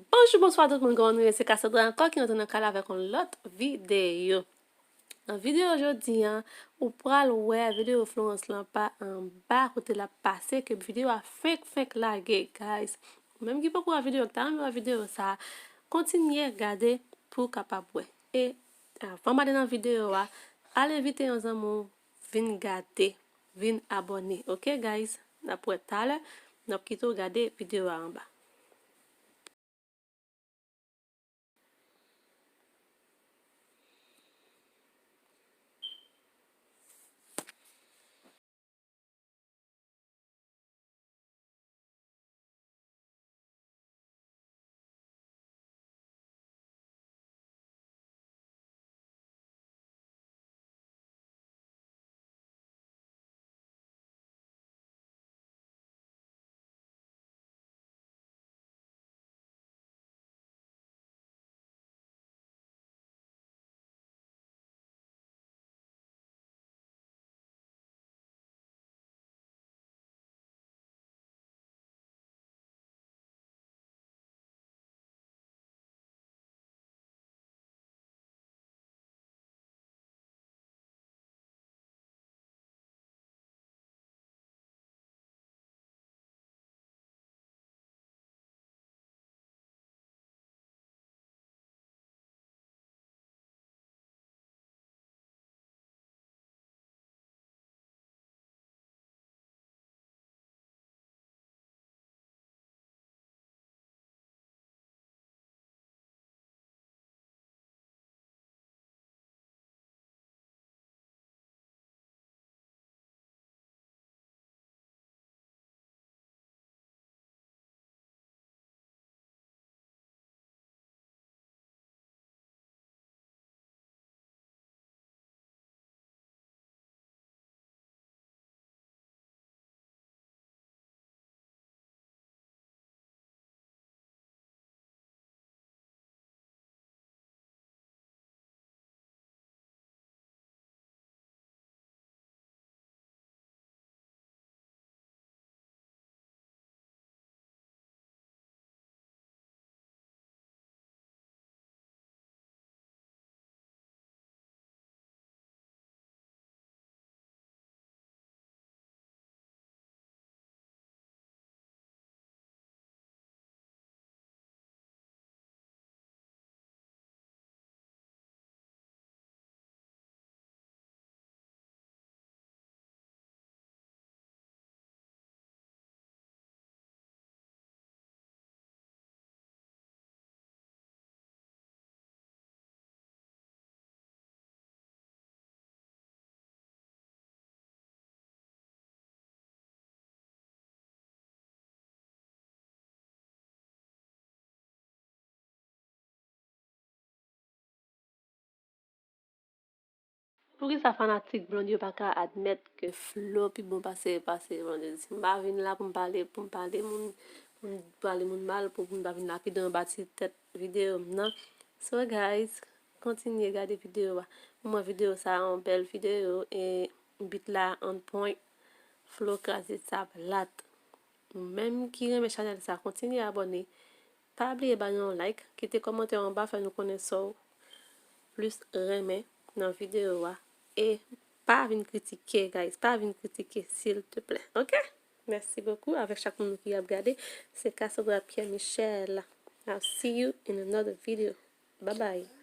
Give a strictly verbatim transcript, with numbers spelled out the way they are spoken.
Bonjou, bonswa tout moun, kòman nou ye? Se Cassandra ankò ki rantre nan kay la avèk yon lòt videyo. Nan videyo jodi a, ou pral wè videyo Florence lan pa anba kote l ap pase, ke videyo a fenk, fenk lage, guys. Ou menm ki poko wè videyo, ki ta renmen wè videyo sa, kontinye gade pou w kapab wè. E avan m ale nan videyo a, al envite yon zanmi w vin gade, vin abòne, ok, guys? N ap wè talè, n ap kite w gade videyo a anba. Poukisa fanatik Blonde yo pa ka admèt ke Flo pi bon pase, pase Blondedy? M pa vin la pou m pale, pou m pale moun, pou m pale moun mal, pou moun pa vin lapide anba ti tèt videyo m nan. So guys, kontinye gade videyo a. Pou mwen videyo sa a yon bèl videyo e beat la on point. Flo kraze sa plat. Ou menm ki renmen chanèl sa, kontinye abòne. Pa bliye ba nou yon like, kite kòmantè anba, fè nou konnen sa w plis renmen nan videyo a. E pa vin kritike, guys, pa vin kritike, silteplè, ok? Mèsi bokou avèk chak moun ki ap gade. Se Cassandra Pierre Michel. I'll see you in another video. Bye bye.